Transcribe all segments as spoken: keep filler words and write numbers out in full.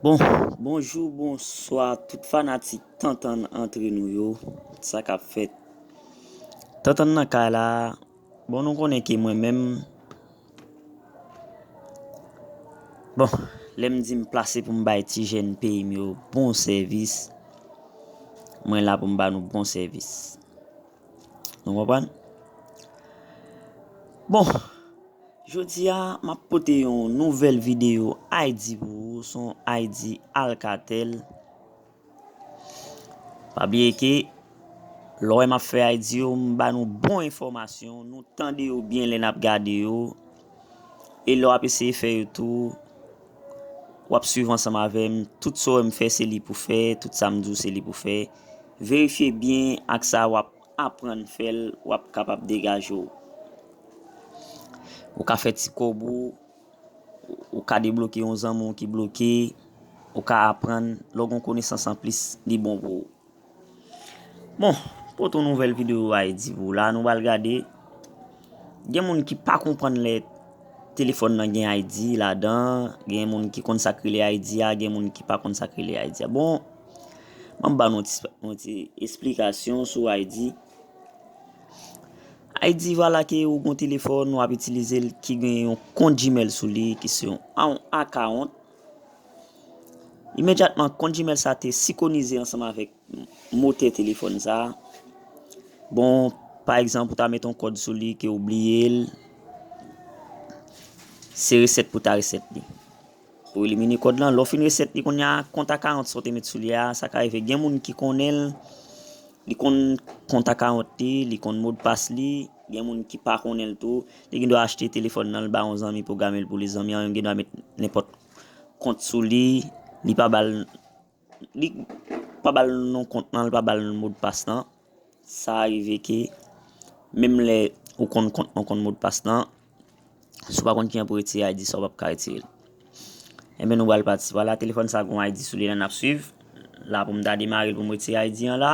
Bon, bonjou, bonswa, tout fanatik Tantann antre nou yo. Sa k ap fèt? Tantann nan kay la. Bon, nou konnen ke mwen menm, bon, lè m di m plase pou m bay ti jèn peyi m yo bon sèvis, mwen la pou m ba nou bon sèvis. Nou konprann? Bon, jodi a, m ap pote yon nouvèl videyo I D pou ou, se yon I D Alcatel. Pa bliye ke, lè w wè m ap fè I D yo, m ba nou bon enfòmasyon, nou tande yo byen lè n ap gade yo. E lè w ap eseye fè yo tou, w ap swiv ansanm avè m. Tout sa w wè m fè, se li pou fè. Tout sa m di w, se li pou fè. Verifye byen ak sa w ap aprann fè l, w ap kapab degaje w. Ou ka fè ti kòb ou, ou ka debloke yon zanmi w ki bloke, ou ka aprann, lè w gen konesans anplis, li bon pou ou. Bon, pote yon nouvèl videyo I D pou w la, nou pral gade. Gen moun ki pa konprann lè telefòn nan gen I D ladan, gen moun ki konn sa k rele I D a, gen moun ki pa konn sa k rele I D a. Bon, m ap ba nou yon ti, yon ti esplikasyon sou I D. I D, vwala ke ou gen yon telefòn, w ap itilize l, ki gen yon kont Gmail sou li, ki se yon, yon account. Imedyatman, kont Gmail sa te sinkonize ansanm avèk motè telefòn sa. Bon, pa egzanp, ou ta met yon kòd sou li ke ou bliye l, se resèt pou ta resèt li. Pou elimine kòd lan, lè w fin resèt li kounye a, kont account sa w te met sou li a, sa ka rive gen moun ki konnen l, li konn kont account li, li konn modpas li, gen moun ki pa konnen l tou, li gendwa achte telefòn nan, l ba yon zanmi pwograme l pou li, zanmi an gen dwa met nenpòt kont sou li, li pa ba l, li pa ba l non kont lan, li pa ba l modpas lan. Sa rive ke menm lè ou konn kont lan, ou konn modpas lan, si w pa konn kijan pou retire I D sa, w p ap ka retire l. Enben, nou pral pati. Vwala, telefòn sa gen yon I D sou li la, n ap swiv. La pou m ta demare l pou m retire I D an la.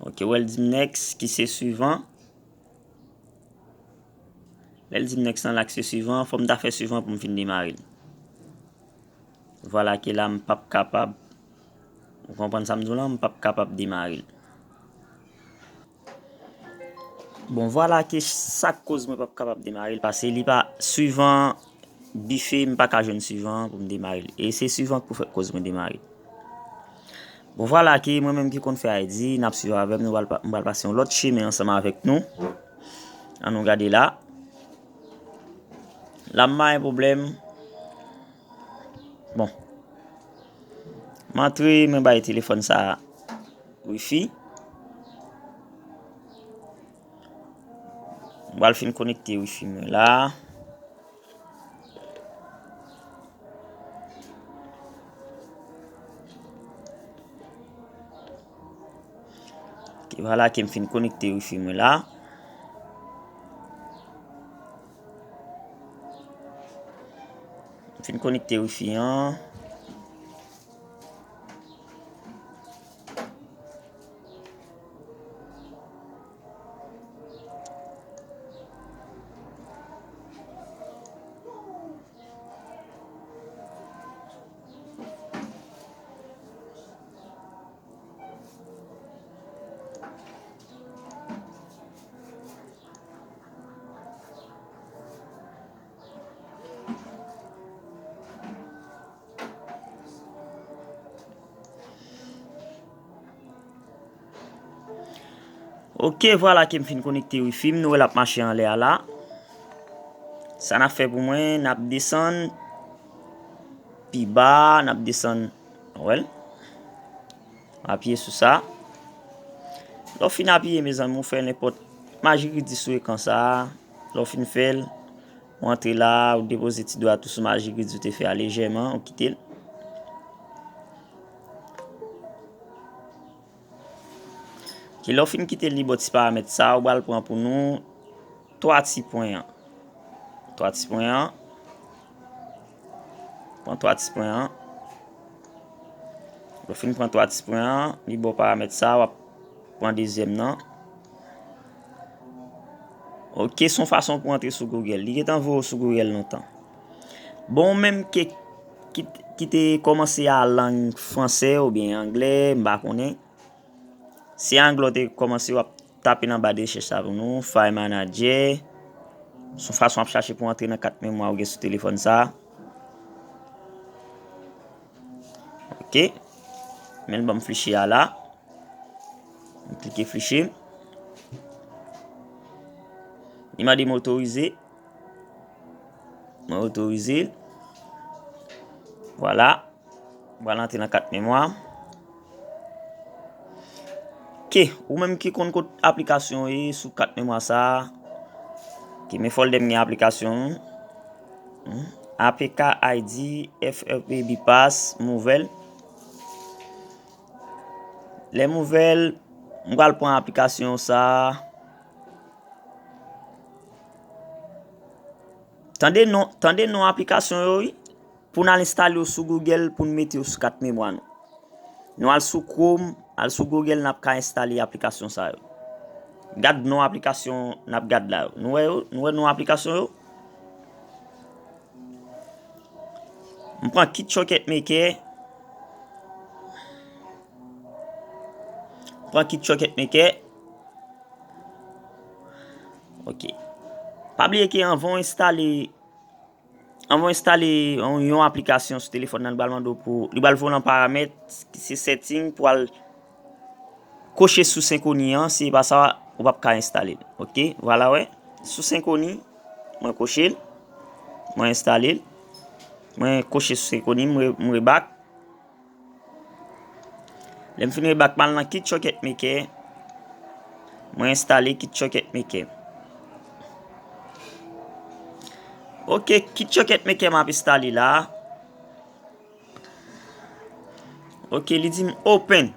Ok, wè l di m next, ki se swivan. Lè l di m next lan la ki se swivan, fò m ta fè swivan pou m fin demare l. Vwala ke la m p ap kapab. Ou konprann sa m di w lan? M p ap kapab demare l. Bon, vwala ke sa k koz mwen p ap kapab demare l, paske li pa swivan bife, m pa ka jwenn swivan pou m demare l. E se swivan k pou fè koz mwen demare l. Bon, vwala ke mwen menm ki konn fè I D, n ap swiv avè m, nou pral pa-, m pral pase yon lòt chemen ansanm avèk nou. Ann nou gade la. La m pa gen pwoblèm. Bon. M antre, mwen bay telefòn sa wifi. M pral fin konekte wifi mwen la. Ok, vwala ke m fin konekte wifi mwen la. M fin konekte wifi an. Ok, vwala ke m fin konekte wifi m, nou wè l ap mache anlè a la. Sa n ap fè pou mwen, n ap desann pi ba, n ap desann, wè l. Apiye sou sa. Lè w fin apiye, mezanmi, ou fè nenpòt maji ki di sou ekran sa a. Lè w fin fè l, ou antre la, ou depoze ti dwat ou sou maji ki di ou te fè a lejèman, ou kite l. Ki lè w fin kite li bò ti paramèt sa, ou pral pran pou nou twa ti pwen an. Twa ti pwen an. Pran twa ti pwen an. Lè w fin pran twa ti pwen an, li bò paramèt sa, w ap pran dezyèm nan. Ok, se yon fason pou antre sou Google. Li gentan voye w sou Google lontan. Bon, ou menm ke ki t-, ki te kòmanse a lang franse oubyen angle, m pa konnen. Si angle w te kòmanse, w ap tape nan ba de rechèch sa pou nou, File Manager. Se yon fason w ap chache pou antre nan kat memwa ou gen sou telefòn sa. Ok. Men l ban m fichye a la. M klike fichye. Li mande m otorize. Mwen otorize l. Vwala. Mwen pral antre nan kat memwa. Ok, ou menm ki konn kot aplikasyon yo ye sou kat memwa sa a. Ok, men fò l dèm gen aplikasyon. Hmm. A P K I D, F R P, BPass, Mouvèl. Lè Mouvèl, m pral pran aplikasyon sa a. Tande non, tande non aplikasyon yo, wi. Pou n al enstale yo sou Google, pou n mete yo sou kat memwa nou. Nou al sou Chrome, al sou Google, n ap ka enstale aplikasyon sa yo. Gad non aplikasyon n ap gad la yo. Nou wè yo? Nou wè non aplikasyon yo? M pran Kit Choket Maker. M pran Kit Choket Maker. Ok. Pa bliye ke anvan w enstale, anvan w enstale yon, yon aplikasyon sou telefòn nan, li pral mande w pou, li pral voye w nan paramèt, ki se setting, pou al koche sou Symfony an, si e pa sa, ou p ap ka enstale l. Ok, vwala, wè. Sou Symfony, mwen koche l, mwen enstale l, mwen koche sou Symfony, mwen, mwen rebak. Lè m fin rebak, m al nan Kit Choket Maker. Mwen enstale Kit Choket Maker. Ok, Kit Choket Maker m ap enstale la. Ok, li di m open.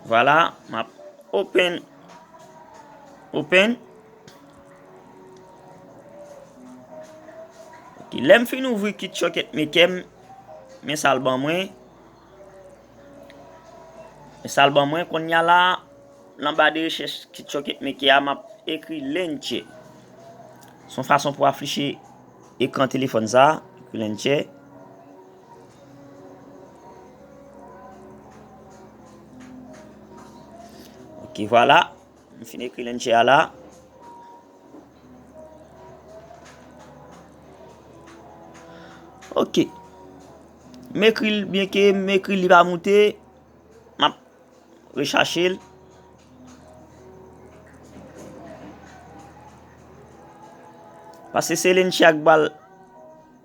Vwala, m ap open. Open. Ok, lè m fin ouvri Kit Choket Maker, men sa l ban mwen. Men sa l ban mwen, kounye a la, nan ba de rechèch Kit Choket Maker a, m ap ekri Launcher. Se yon fason pou afliche ekran telefòn sa a, ekri Launcher. Ok, vwala. M fin ekri Launcher a la. Ok. M ekri l, byenke m ekri l, li pa moute. M ap rechache l. Paske se Launcher a k pral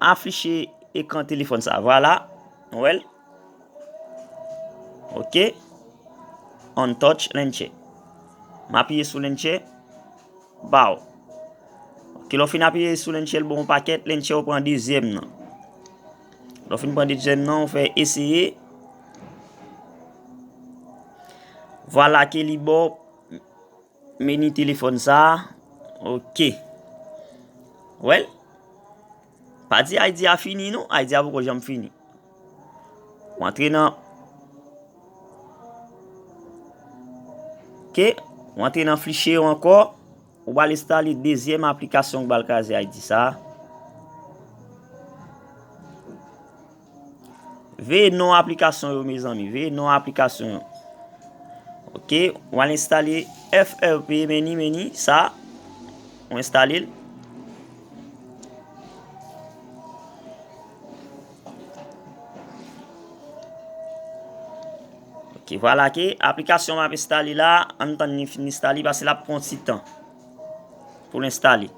afiche ekran telefòn sa. Vwala. Nou wè l? Ok. Untouch Launcher. M apiye sou Launcher. Baw. Ok, lè w fin apiye sou Launcher, l ba w yon pakèt, Launcher ou pran dezyèm nan. Lè w fin pran dezyèm nan, ou fè eseye. Vwala ke li ba w meni telefòn sa a. Ok. Wè l? Pa di I D a fini non, I D a poko janm fini. Ou antre nan, ok, ou antre nan fichye yo ankò, ou pral enstale dezyèm aplikasyon ki pral kraze I D sa a. Veye non aplikasyon yo, mezanmi. Veye non aplikasyon yo. Ok, ou al enstale F R P meni, meni, sa. Ou enstale l. Ok, vwala ke aplikasyon m ap enstale la, ann tann li fin enstale, paske l ap pran ti tan pou l enstale.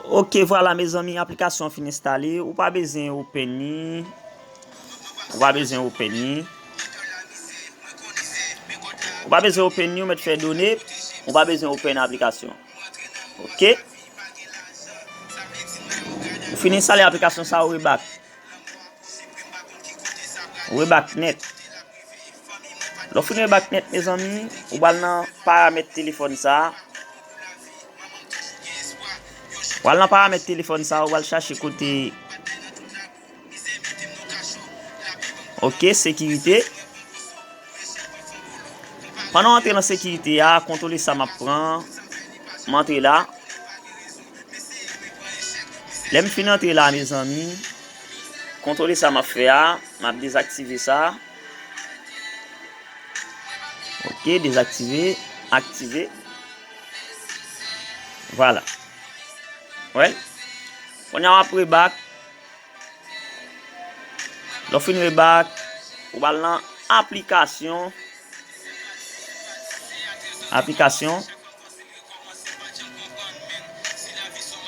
Ok, vwala, mezanmi, aplikasyon an fin enstale. Ou pa bezwen open li. Ou pa bezwen open li. Ou pa bezwen open li, ou mèt fè done. Ou pa bezwen open aplikasyon. Ok. Ou fin enstale aplikasyon sa, ou rebak. Rebak nèt. Lè w fin rebak nèt, mezanmi, ou pral nan paramèt telefòn sa a. Ou al nan paramèt telefòn sa a, ou al chache kote, ok, sekirite. Pandan w antre nan sekirite a, kontwole sa m ap pran. M antre la. Lè m fin antre la, mezanmi, kontwole sa m ap fè a, m ap dezaktive sa. Ok, dezaktive, aktive. Vwala. Wè? Kounye a w ap rebak. Lè w fin rebak, ou pral nan aplikasyon. Aplikasyon.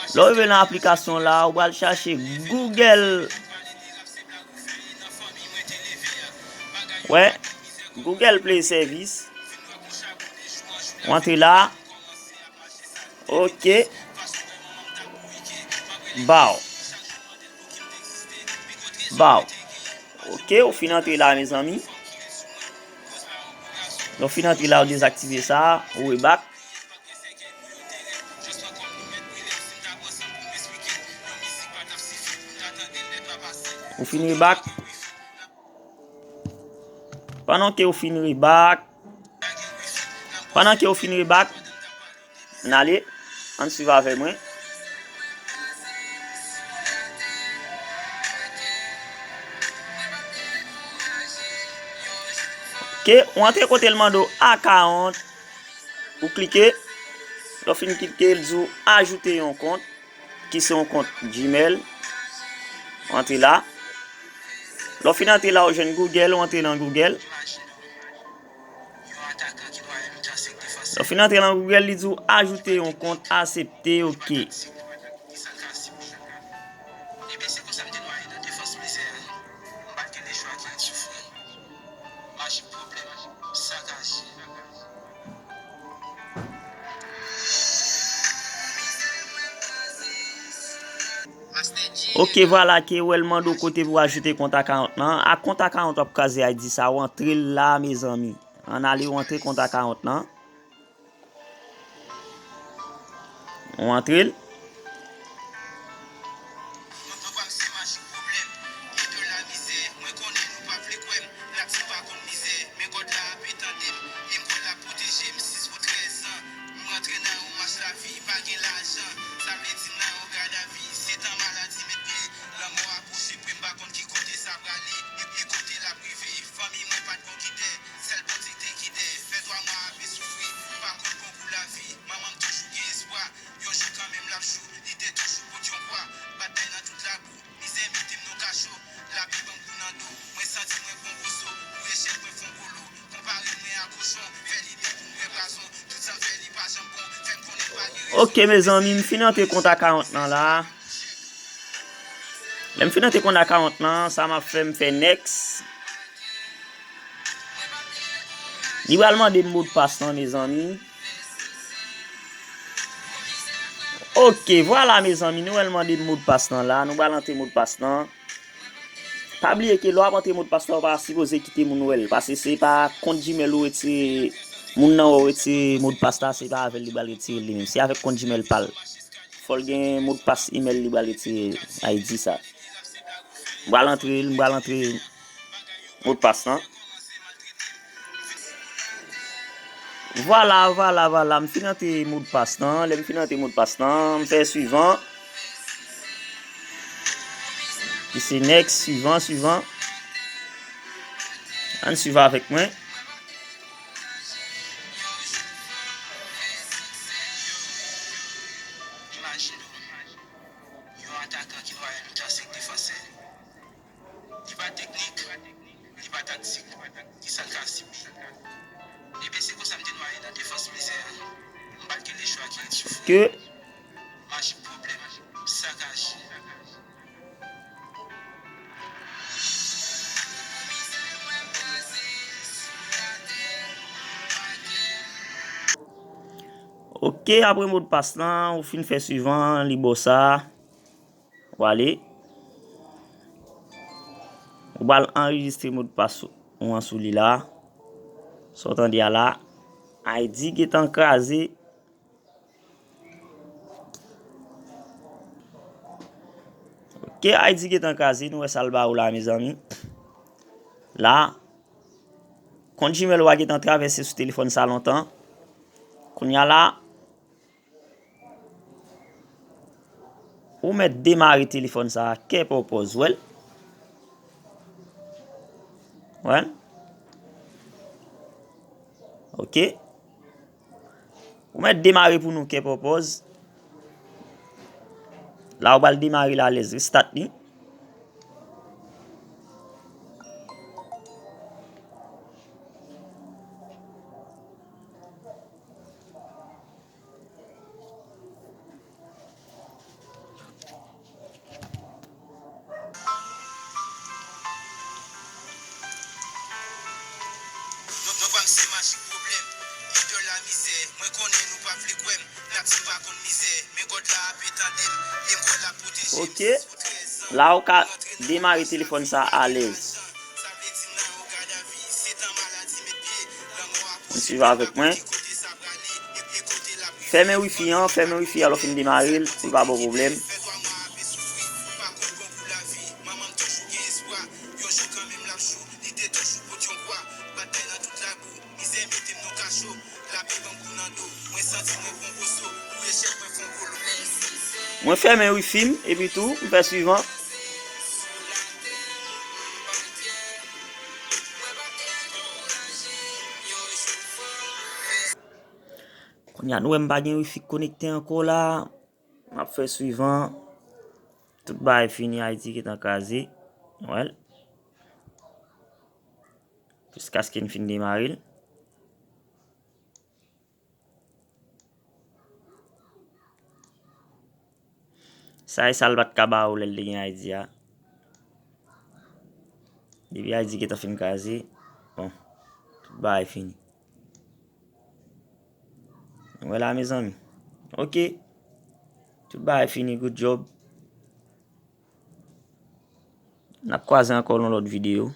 Lè w rive nan aplikasyon la, ou pral chache Google. Wè, Google Play Service. Ou antre la. Ok. Baw. Baw. Ok, ou fin antre la, mezanmi. Lè w fin antre la, ou dezaktive sa, ou rebak. Ou fin rebak. Pandan ke ou fin rebak, pandan ke ou fin rebak, n ale, ann swiv avè mwen. Ok, ou antre kote l mande w account, ou klike, lè w fin klike, l di w ajoute yon kont, ki se yon kont Gmail. Ou antre la. Lè w fin antre la, ou jwenn Google, ou antre nan Google. Lè w fin antre nan Google, li di w ajoute yon kont, aksepte, ok. Ok, vwala ke ou wè l mande w kote pou w ajoute kont account lan. Ak kont account w ap kraze I D sa, ou antre l la, mezanmi. Ann ale, ou antre kont account lan. Ou antre l. Ok, mezanmi, m fin antre kont account lan la. Lè m fin antre kont account lan, sa m ap fè, m fè next. Li pral mande m modpas lan, mezanmi. Ok, vwala, mezanmi, nou wè l mande m modpas lan la. Nou pral antre modpas lan. Pa bliye ke lè w ap antre modpas la, ou pa sipoze kite moun wè l. Paske se pa kont Gmail ou retire, moun nan wè w retire modpas la, se pa avè l li pral retire l li menm. Se avèk kont Gmail pa l. Fò l gen modpas email li pral retire I D sa. M pral antre l, m pral antre modpas lan. Vwala, vwala, vwala. M fin antre modpas lan. Lè m fin antre modpas lan, m fè swivan. Ki se next, swivan, swivan. Ann swiv avèk mwen. Ke Ok, apre modpas lan, ou fin fè swivan, li ba w sa. W ale. Ou pral anrejistre modpas ou an sou li la. Sa w tande a la. I D gentan kraze. Ok, I D gentan kraze. Nou wè sa l ba ou la, mezanmi. La. Kont Gmail ou a gentan travèse sou telefòn sa lontan. Kounye a la, Ou mèt demare telefòn sa a kè pòpòz, wè l. Wè l. Ok. Ou mèt demare pou nou kè pòpòz. La ou pral demare l alèz, restart li. Non, non pa m se majik pwoblèm. Lidè lamizè, mwen konnen nou pa vle kwè m. Nati m pa konn mizè, men God la ape tande m. E m kwè l ap pwoteje m. Ok. La ou ka demare telefòn sa alèz. Sa vle di nan yon gadavi, se tan maladi met pye. Lanmò ap Suiv avèk mwen. Fèmen wifi an, fèmen wifi an lè w fin demare l, pou l pa ba w pwoblèm. Mwen fèmen wifi m, epi tou, m fè swivan. Kounye a, nou wè m pa gen wifi k konekte ankò la. M ap fè swivan. Tout bagay fini, Ayiti gentan kraze. Wè l. Jiskaske n fin demare l. Sa e sa l pa t ka ba ou lè l te gen I D a. Depi I D gentan fin kraze, bon, tout bagay fini. Nou wè la, mezanmi. Ok. Tout bagay fini, good job. N ap kwaze ankò nan lòt videyo.